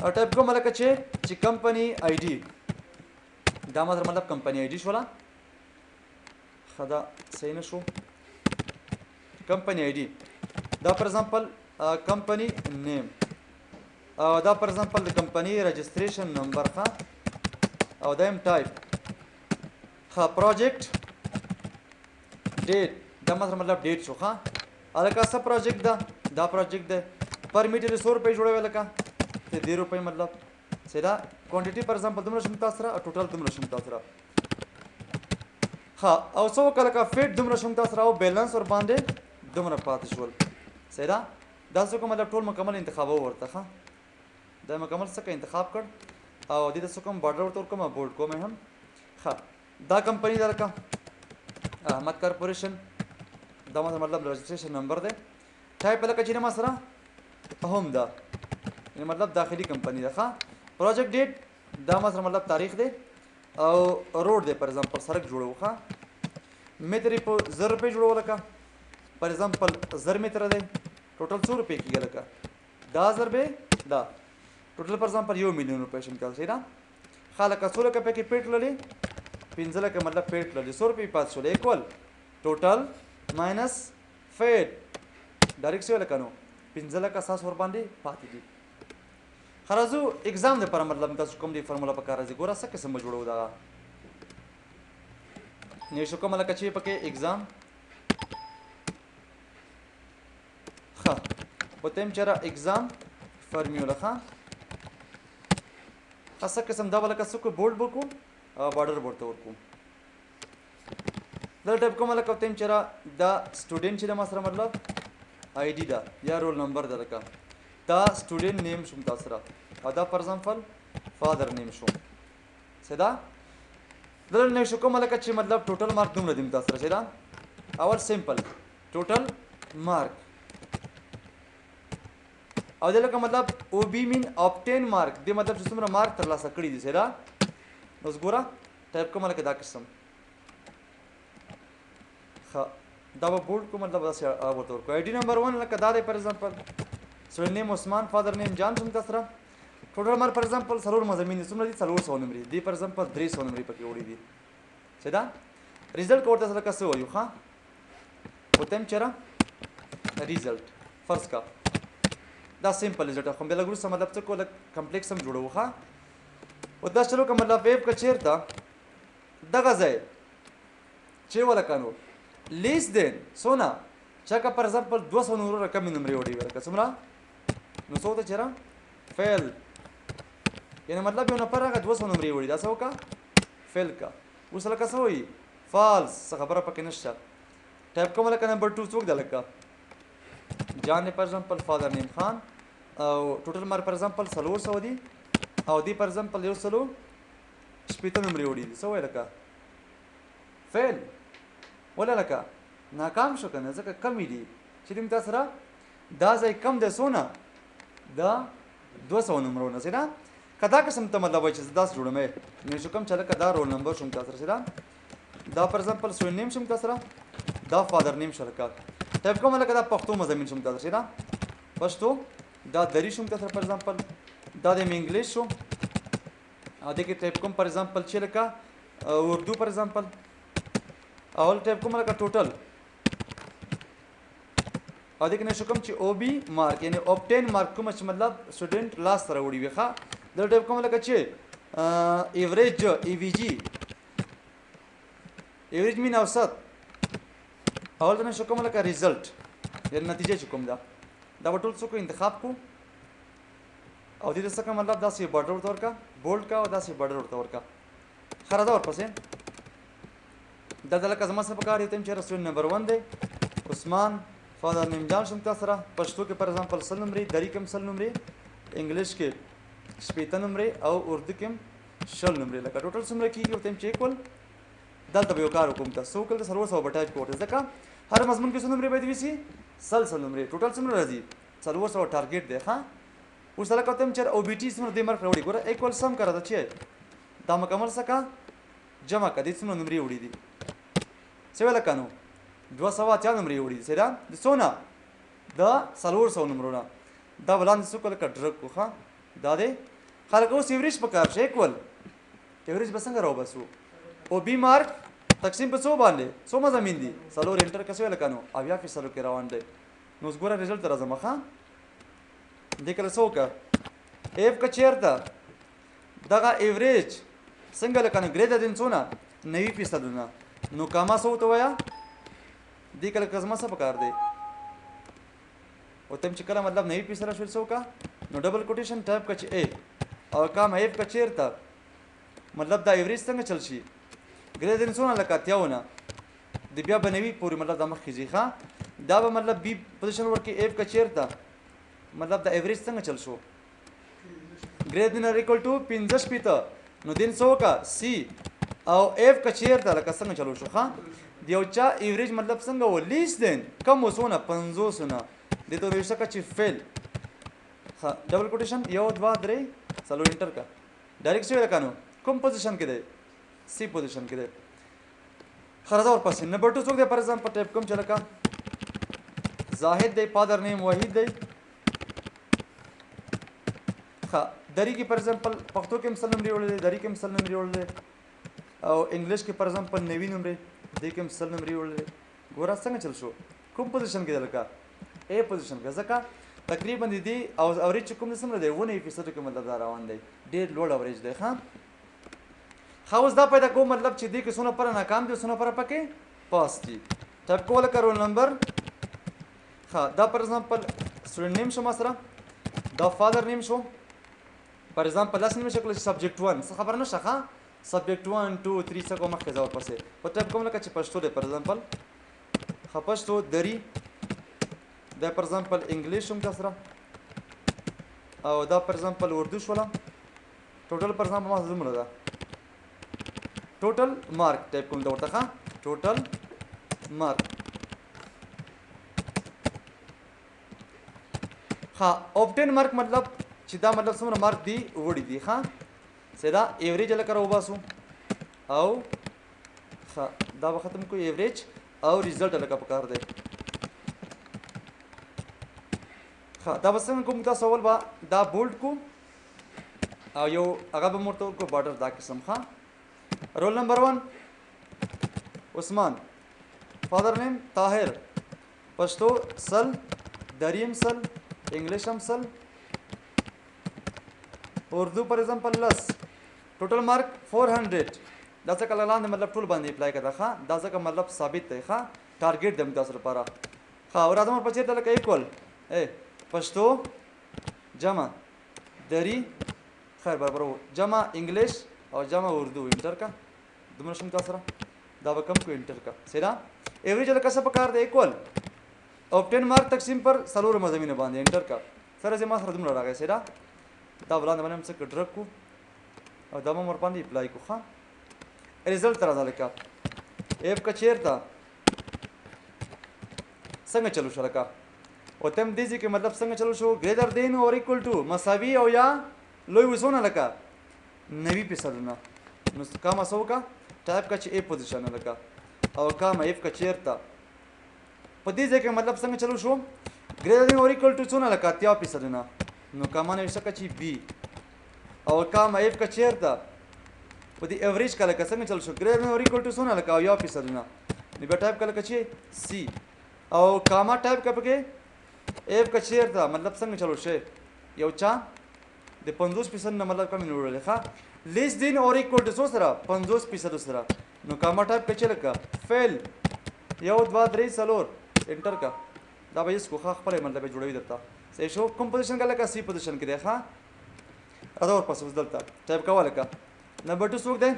او ټایپ کوم لکه چې کمپنی آی ډي، دا ما سره مطلب کمپنی آی ډي شوله. ښه، دا صحیح نه شو. کمپنی آی ډي دا فار ایگزامپل کمپنی نیم او دا فار ایگزامپل د کمپنی رجستریشن نمبر. ښه، او دا هم ټایپ. ښه، پروجیکټ ډیټ دا مثلا مطلب ډیټ شو. ښه، الکه څه پروجیکټ ده؟ دا پروجیکټ ده، پر میټر 100 روپۍ جوړوي لکه ته دې روپۍ مطلب صحیح ده. کوانټیټي فار ایگزامپل دومره شم تاسو سره او ټوټل دومره شم تاسو سره. ښه، او څه وکړه لکه فیټ دومره شم تاسو سره او بیلانس ور باندې دومره پاتې شول. صحیح ده. دا څه کوم مطلب ټول مکمل انتخابو ورته. ښه، دا مکمل څه انتخاب کړ او دې ته څه کوم بارډر ورته ورکوم، بولډ کوم هم. ښه، دا کمپنی ده لکه احمد کارپوریشن، دا ما مطلب رجستریشن نمبر دی. ټایپ لکه چې ما سره هم ده، یعنی مطلب داخلي کمپنی ده. ښه، پروجیکټ ډیټ دا ما سره مطلب تاریخ دی او روډ دی، فار ایگزامپل سړک جوړو. ښه، متر یې په 1000 روپۍ جوړو لکه فار ایگزامپل 1000 متره دی، ټوټل څو روپۍ کېږي؟ لکه دا ضربې دا ټوټل فار ایگزامپل 1 میلیون روپۍ شم کېدل. صحیح ده. ښه، لکه څو لکه پکې پیټ لري؟ 5 لکه مطلب پیټ لري، څو روپۍ پاتې شولې؟ ایکول ټوټل ماینس فیډ ډایرکټ څه لکه نو 5 لکه ستاسو ورباندې پاتې دي. ښه، راځو اګزام دپاره مطلب تاسو کوم دی فارموله په کار راځي. ګوره څه قسم به جوړو دغه نشو کومه لکه چې پکې اګزام. ښه، وتم چې را اګزام فارموله. ښه ښه، څه قسم دا به لکه څه کو بولډ به کو او بارډر به ورته ورکو. دا ټایپ کوم لکه وتم چې را دا سټوډنټ چې ما سره مطلب آی ډي ده یا رول نمبر ده، لکه دا سټوډنټ نیم شوم تاسو سره او دا فار ایگزامپل فادر نیم شوم. صحیح ده. دلته نه شو کوم لکه چې مطلب ټوټل مارک دومره دي تاسو سره. صحیح ده. اول سمپل ټوټل مارک او دلته مطلب او بي مین obtain مارک دی، مطلب چې څومره مارک ترلاسه کړی دي. صحیح ده. اوس ګوره ټایپ کوم لکه دا قسم. ښه، دا به بولډ کوم مطلب داسې ورته ورکو. آی ډي نمبر 1 لکه دا دی، فار ایگزامپل سټوډنټ نیم عثمان، فادر نیم جان شم تاسو سره. ټوټل مارک فار ایگزامپل څلور مضامین دي، څومره دي؟ 400 نمرې دي، فار ایگزامپل 300 نمرې پکې وړي دي. صحیح ده. ریزلټ ورته سره څه وایو؟ ښه، وتم چېرې ریزلټ فرض کا دا سمپل ریزلټ خو بیا لږ وروسته مطلب څه کو لږ کمپلیکس هم جوړوو. ښه، او دا چلو که مطلب ویب که چېرته دغه ځای چې ولکانو لیس دین سونه چا که پر ایگزامپل 200 نورو رقم نمرې وړي ولکه څومره نو څو ته چیرې فیل، یعنی مطلب یو نفر هغه 200 نمرې وړي، دا څه وکړه؟ فیل کا. اوس لکه څه وایي؟ فالس، څه خبره پکې نشته. ټایپ کوم لکه نمبر 2 څوک ده؟ لکه جان دی پر ایگزامپل، فادر نیم خان، او ټوټل مارک پر ایگزامپل 400 دي، او دی پر ایگزامپل 160 نمرې وړي دي. څه وایي؟ لکه فیل. ولې لکه ناکام شو که نه؟ ځکه کمې دي چې دې تا سره دا ځای کم دی، څونه؟ د 200 نمرو نه. صحیح ده؟ که دا قسم ته مطلب وایي چې زه داسې جوړوم، نو چې کوم چې لکه دا رول نمبر شوم تا سره، صحیح ده؟ دا پر ایگزامپل سټوډنټ نیم شوم تا سره، دا فادر نیم شو، لکه ټایپ کوم لکه دا پښتو مضامین شوم تا سره، صحیح ده؟ پښتو، دا دری شوم تا سره پر ایگزامپل، دا د انګلیش شو، او دې کې ټایپ کوم پر ایگزامپل چې لکه اردو پر ایگزامپل، اول ټایپ کوم لکه ټوټل، او دې کې نشو کوم چې او بي مارک، یعنی اوبټین مارک کوم چې مطلب سټوډنټ لاس سره وړي وي. ښه، دا ټایپ کوم لکه چې ایوریج، ای وی جی، ایوریج مین اوسط، اول ته نشو کوم لکه ریزلټ، یعنی نتیجه چې کوم ده، دا به ټول څوک انتخاب کو، او دې ته څه کوم مطلب داسې بارډر ورته ورکړه، بولډ کا، او داسې بارډر ورته ورکړه. ښه، راځه ورپسې. دا د لکه زما څه پکار دی؟ ته چې سټوډنټ نمبر 1 دی، عثمان، فادر نیم جان شم تا سره، پښتو کې پر ایگزامپل 100 نمرې، دری کې هم 100 نمرې، انګلیش کې 60 نمرې، او اردو کې هم 20 نمرې. لکه ټوټل څومره کېږي؟ ورته چې ایکول. دلته به یو کار وکړم، تاسو وکړل 400 به ټایپ کوو، ځکه هر مضمون کې څو نمرې باید وي؟ 100 100 نمرې. ټوټل څومره راځي؟ 400 ټارګېټ دی. ښه، اوس لکه ته چې او بي ټي څومره دې مارک راوړي؟ ګوره ایکول سم کړه، دا چې دا مکمل څه کا جمع که، دې څومره نمرې وړي دي؟ څه ویل که نو 280 نمرې وړي دي. صحیح ده؟ د څو نه؟ د 400 نمرو نه. دا به لاندې څوک لکه ډرک کړو. ښه، دا دی خلک اوس ایوریج په کار شي. ایکول ایوریج به څنګه راوباسو؟ او بي مارک تقسیم په څو باندې؟ څو مضامین دي؟ څلور. انټر که څه ویل که نو 70 فیصدو کې روان دی. نو اوس ګوره ریزلټ ته راځم. ښه، دې کله څه وکړه؟ اف که چېرته دغه ایوریج څنګه لکه نو ګریټر دین څونه؟ 90 فیصدونه، نو کاما څه ورته وایه؟ دې کله که زما څه پکار دی؟ او تم چې کله مطلب 90 فیصده شول، څه وکړه؟ نو ډبل کوټیشن ټایپ کړه چې ای او کاما اف که چېرته مطلب دا ایوریج څنګه چل شي ګریټر دین څونه؟ لکه اتیاونه د بیا به 90 پورې مطلب دا مخکې ځي. ښه، دا به مطلب بي پوزیشن ورکړي. اف که چېرته مطلب دا ایوریج څنګه چل شو ګریټر دین ایکوال ټو 65، نو دین څه وکړه؟ سی او اف که چېرته لکه څنګه چلو شو. ښه، د یو چا ایوریج مطلب څنګه و؟ لیس دین کم و څونه؟ 50 نه. دې ته نوشته کړه چې فیل. ښه، ډبل کوټیشن، یو، دوه، درې، څلور، انټر کا. ډایرکټ څه ویل نو کوم پوزیشن کې دی؟ سی پوزیشن کې دی. ښه، راځه ورپسې. نمبر 2 څوک دی؟ پر ایگزامپل ټایپ کوم چې لکه زاهد دی، فادر نیم وحید دی. ښه، دری کې پر ایگزامپل پښتو کې هم 100 نمرې وړلې، دری کې هم 100 نمرې وړلې، او انګلیش کې پر ایگزامپل 90 نمرې، دې کې هم 100 نمرې وړلې. ګوره څنګه چل شو؟ کوم پوزیشن کې دی؟ لکه ای پوزیشن کې، ځکه تقریبا د دې او اوریج چې کوم دی څومره دی؟ 99 فیصد کې مطلب دا روان دی، ډېر لوړ اوریج دی. ښه ښه، اوس دا پیدا کوم مطلب چې دې کې څونه پر ناکام دي، څونه پر پکې پاس دي. ټایپ کوم لکه رول نمبر. ښه، دا پر ایگزامپل سټوډنټ نیم شو ما سره، دا فادر نیم شو. پر ایگزامپل داسې نیم شکل چې سبجیکټ 1، څه خبره نشته. ښه، سبجیکټ 1، 2، 3، څه کوم مخکې ځه ورپسې. خو ټایپ کوم لکه چې پښتو دی پر ایگزامپل. ښه، پښتو، دری، دا پر ایگزامپل انګلیش هم سره، او دا پر ایگزامپل اردو شوله. ټوټل پر ایگزامپل ما دومره ده. ټوټل مارک ټایپ کوم دا ورته. ښه، ټوټل مارک. ښه، اوبټین مارک مطلب چې دا مطلب څومره مارک دی وړي دي. ښه، سیدا ایوریج لکه راوباسو، او ښه، دا به ختم کو ایوریج او ریزلټ لکه پکار دی. ښه، دا به څنګه کوم؟ تاسو اول به دا بولډ کو او یو هغه به مرته ورکو بارډر دا قسم. ښه، رول نمبر 1 عثمان، فادر نیم طاهر، پښتو 100، دری هم 100، انګلیش هم 100، اردو پر ایگزامپل 10، ټوټل مارک 400. دا ځکه لاندې مطلب ټول باندې اپلای کړه ښه، دا ځکه مطلب ثابت دی ښه، ټارګټ دی موږ تاسو لپاره ښه. او راځم ورپسې چېرته لکه ایکول ای پښتو جمع دری خیر برابر جمع انګلیش او جمع اردو انټر کا، دومره شم تاسو سره دا به کم کو انټر کا. صحیح ده. ایوریج لکه څه پکار دی؟ ایکول اوبټین مارک تقسیم پر څلورو مضامینو باندې انټر کا. سره زما سره دومره راغی. صحیح ده. دا وړاندې باندې هم څه ډرګ کو او دا به ورباندې اپلای کو ښه. رزلټ ته راځه لکه اف که چېرته څنګه چلو شو لکه او تم دې ځای کې مطلب څنګه چلو شو؟ ګریټر دین اور ایکول ټو مساوي او یا لوی وسونه لکه 90 فیصدونه. نو کاما څه وکړه؟ ټایپ کړه چې ای پوزیشن لکه او کاما اف که چېرته په دې ځای کې مطلب څنګه چلو شو؟ ګریټر دین اور ایکول ټو څونه لکه 80 فیصدونه. نو کاما نوشته کړه چې بي او کاما اف که چېرته په دې ایوریج کې لکه څنګه چل شو؟ ګریټر دین اور ایکول ټو څونه لکه 70 فیصدونه. نو بیا ټایپ کړه لکه چې سی او کاما ټایپ کړه پکې اف که چېرته مطلب څنګه چلو شي؟ یو چا د 50 فیصد نه مطلب کم نه وړل ښه، لیس دین اور ایکول ټو څو سره؟ 50 فیصد سره. نو کاما ټایپ کړه چې لکه فیل 1 2 3 4 انټر کا. دا به یې کو ښه خپله مطلب یې جوړوي درته. صحیح شو. کوم پوزیشن کې لکه سی پوزیشن کې دی ښه. راځه ورپسې اوس دلته ټایپ کوه لکه نمبر 2 څوک دی؟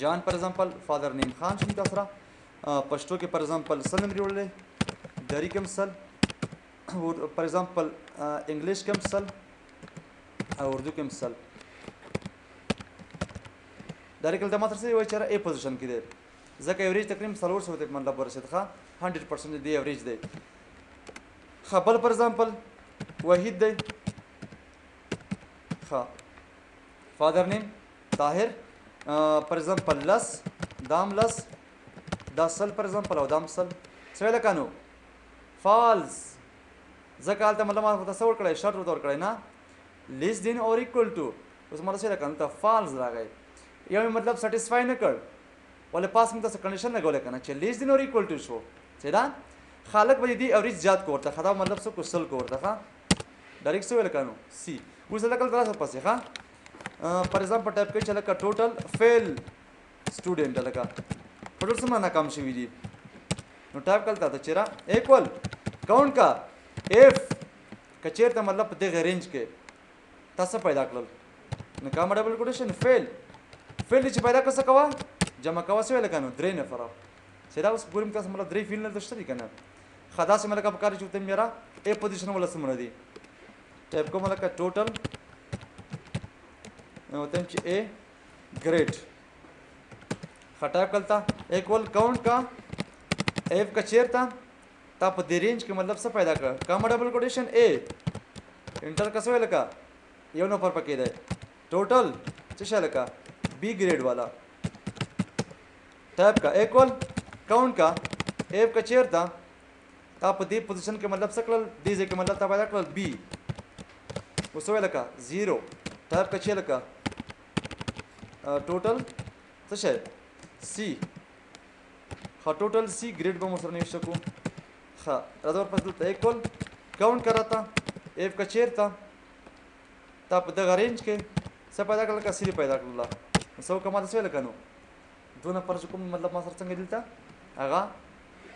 جان پر ایگزامپل فادر نیم خان شم تاسو سره پښتو کې پر ایگزامپل 100 نمبر وړلې، دری کې هم 100، پر ایگزامپل انګلیش کې هم 100 او اردو کې هم 100. ډایرکټ دلته ما تر څه وایي چې ای پوزیشن کې دی، ځکه ایوریج تقریبا 400 ته مطلب ورسېد ښه، 100% دی ایوریج دی ښه. بل پر ایگزامپل وحید دی ښه، فادر نیم طاهر پر ایگزامپل لس، دام لس، دا 100 پر ایگزامپل او دام 100. څه ویل که نو فالس، ځکه هلته مطلب ما ورته څه ورکړی؟ شرط ورته ورکړی نه، لیس دین اور ایکول ټو. اوس ما څه ویل که دلته فالس راغی، یو مې مطلب سټیسفای نه کړ، ولې پاس مې تاسو کنډیشن لګولی که نه چې لیس دین اور ایکول ټو شو. صحیح ده. خلک به دې اوریج زیات کو ورته ښه، دا مطلب څه کو 100 کو ورته ښه، ډایرکټ څه ویل که نو سی. اوس لکه دلته راشه پسې ښه، پر ایگزامپل ټایپ کوي چې لکه ټوټل فیل سټوډنټ لکه ټوټل څومره ناکام شوي دي. نو ټایپ کړه ته چې را ایکول کاونټ کا اف که چېرته مطلب په دغه رینج کې تا څه پیدا کړل. نو کاما ډبل کوټیشن فیل، فیل چې پیدا کړ څه کوه؟ جمع کوه. څه ویل که نو 3 نفره. چې دا اوس ګورم تاسو مطلب 3 فیل نه شته دي که نه ښه. داسې مې لکه پکار چې ورته میره ای پوزیشن ولا څومره دي ټایپ کوم لکه ټوټل نو ورته چې ای ګریډ ښه ټایپ کړل تا ایکول کاونټ کا اف که چېرته تا په دې رینج کې مطلب څه پیدا کړ؟ کاما ډبل کوټیشن ای انټر که څه ویل لکه یو نفر پکې دی ټوټل څه شی لکه بی ګریډ والا ټایپ کا ایکول کاونټ کا اف که چېرته تا په دې پوزیشن کې مطلب څه کړل؟ دې ځای کې مطلب تا پیدا کړل بی. اوس څه ویل لکه 0 ټایپ که چې لکه ټوټل څه شی سی ښه، ټوټل سی ګریډ به مو سره نوشته کو ښه. راځه ورپسې دلته ایکول کاونټ که راته اف که چېرته تا په دغه رینج کې څه پیدا کړل؟ که سی دې پیدا کړله. نو څه وکړه؟ ما ته څه ویل که نو 2 نفر چې کوم مطلب ما سره څنګه دلته هغه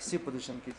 سی پوزیشن کې.